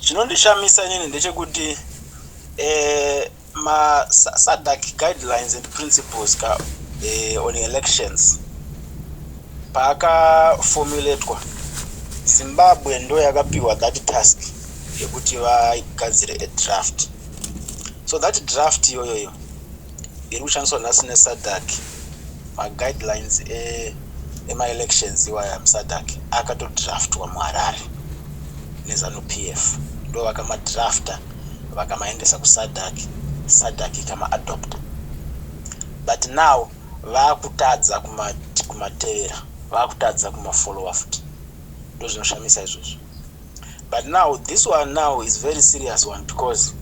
Chinondishamisa inini ndechekuti maSADC guidelines and principles ka on elections paakaformulatwa, Zimbabwe ndo yakapiwa that task yekuti vagadzire a draft. So that draft iyoyoyo iri kushandiswa nhasi neSADC. Maguidelines emaelections iwaya muSADC akatodraftwa muHarare neZANU PF. Ndo vakamadrafta, vakamaendesa kuSADC, SADC ikamaadopta, but now vaakutadza kumatevera, vaakutadza kumafollowa futi. Ndo zvinoshamisa izvozvo. But now this one now is very serious one because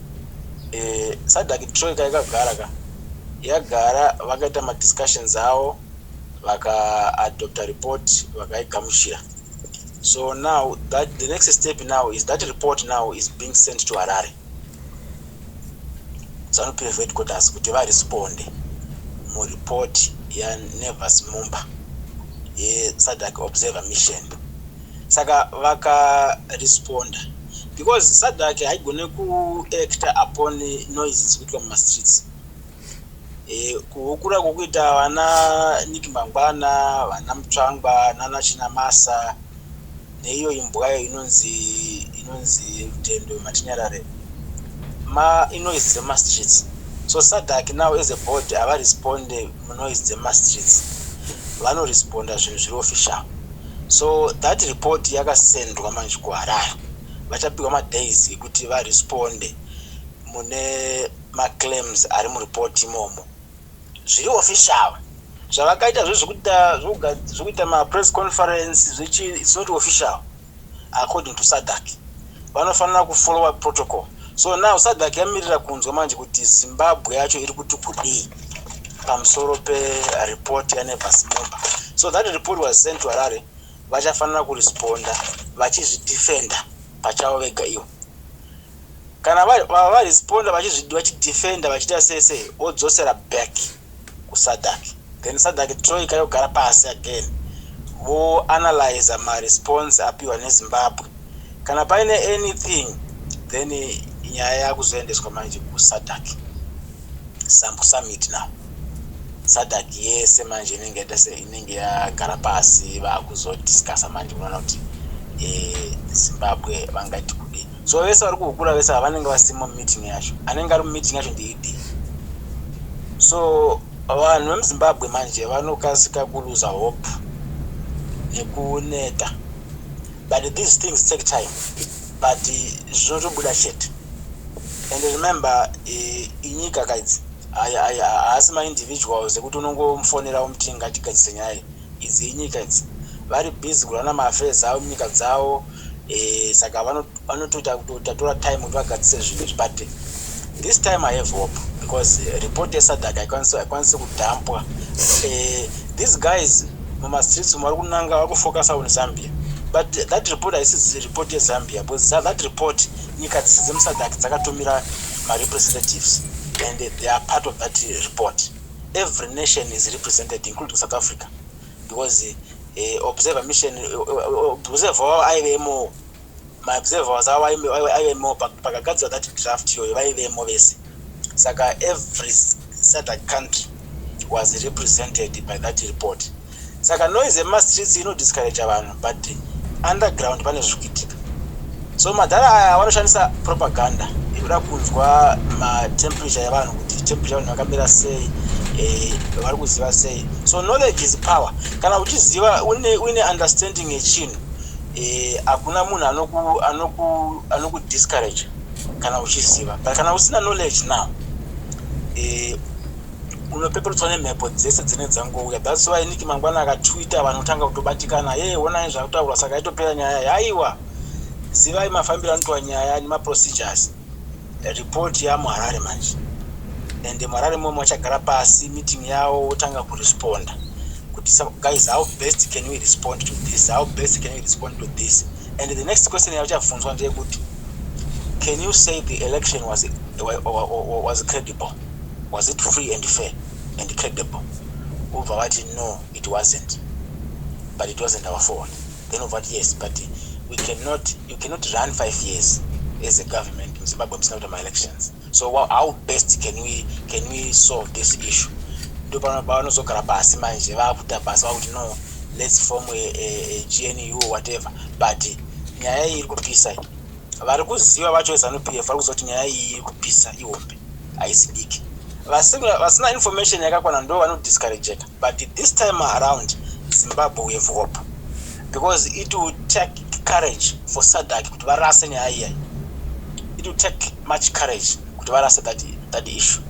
SADC troika yakagara ka, yagara, vakaita madiscussions avo, vakaadopta report, vakaigamuchira. So now that the next step now is that report now is being sent to Harare, ZANU PF headquarters, kuti varesponde muripoti yaNevers Mumba yeSADC observer mission. Saka vakaresponda, because SADC haigone kuacta upon noise dzikuitwa mumastreets, kuhukura kwokuita vana Nick Mangwana, vana Mutsvangwa nana Chinamasa neiyo imbwayo inonzi Rutendo Matinyarare, mainoise dzemastreets. So SADC now as a board havaresponde munoise dzemastreets, vanoresponda zvinhu zviri official. So that report yakasendwa manje kuHarare. Vachapiwa madays ekuti varesponde mune maclaims ari muripoti imomo zviri official. Zvavakaita zvezvekuita mapress conference zvechi, it's not official according to SADC. Vanofanira kufollowa protocol. So now SADC yamirira kunzwa manje kuti Zimbabwe yacho iri kuti kudii pamusoro peripoti yaNevers Mumba. So that report was sent to Harare. Vachafanira kuresponda vachizvidefenda pachavo vega ivo. Kana varesponda vachidefenda, vachiita sese, vodzosera back kuSADC. Then SADC troika yogara pasi again, voanalyza maresponse apiwa neZimbabwe. Kana paine anything, then nyaya yakuzoendeswa manje kuSADC summit. Now SADC yese manje inenge yaita se inenge yagara pasi, vakuzodiscussa manje kunoona kuti Zimbabwe vangaiti kudii. So vese vari kuhukura vese havanenge vasimo mumeeting yacho. Anenge ari mumeeting yacho ndeED. So vanhu vemuZimbabwe manje vanokasika kuluza hope nekuneta, but these things take time, but zvinotobuda chete. And remember, inyika kaidzi, haasi maindividuals ekuti unongomufonera umuti ngatigadzise nyaya idzi. Inyika idzi, vari busy kurana maaffairs avo munyika dzavo. Saka vanotoita kutatora time kuti vagadzise zvinhu izvi. But this time I have hope because report yeSADC haikwanisi kudhampwa. These guys mumastreets vari kunanga, vari kufocusa on Zambia, but that report haisi report yeZambia, because that report, nyika dzisi dzemuSADC dzakatumira marepresentatives and they are part of that report. Every nation is represented, including South Africa, because observer mission, observer wavo aivemo, maobservers avo aivemo pakagadzirwa that draft iyoyo, vaivemo vese. Saka every SADC country was represented by that report. Saka noise yemumastreets inodiscourage vanhu, but underground pane zviri kuitika. So madhara aya vanoshandisa propaganda ekuda kunzwa matemperature evanhu, kuti temperature yevanhu vakamira sei, vari kuziva sei. So knowledge is power. Kana uchiziva, uine understanding yechinhu, hakuna munhu anokudiscourage kana uchiziva. But kana usina knowledge now, unopeperutswa nemhepo dzese dzine dzangouya. That's why Nick Mangwana akatwita, vanhu kutanga kutobatikana, "Ye, onai zvakutaurwa, saka itopera nyaya." Haiwa, zivai mafambiro anoitwa nyaya nemaprocedures. Report yamuHarare manje, and muHarare momo vachagara pasi, meeting yavo, votanga kuresponda kuti, "Guys, how best can we respond to this? How best can we respond to this?" And the next question yavachabvunzwa ndeyekuti, "Can you say the election was credible? Was it free and fair and credible?" Ubva vati, "No, it wasn't, but it wasn't our fault." Then ubva vati, "Yes, but we cannot, you cannot run 5 years As a government muZimbabwe musina kuita maelections. So how best can we solve this issue? Ndo pavanozogara pasi manje, vakuita pasi, vakuti, "No, let's form a GNU," whatever. But nyaya iyi iri kupisa. Vari kuziva vacho veZANU PF vari kuziva kuti nyaya iyi iri kupisa, ihombe, haisi diki. Vasina information yakakwana ndo vanodiscourageka. But this time around, Zimbabwe, we have hope, because it will take courage for SADC kuti varase nyaya iyai. It will take much courage kuti varase that issue.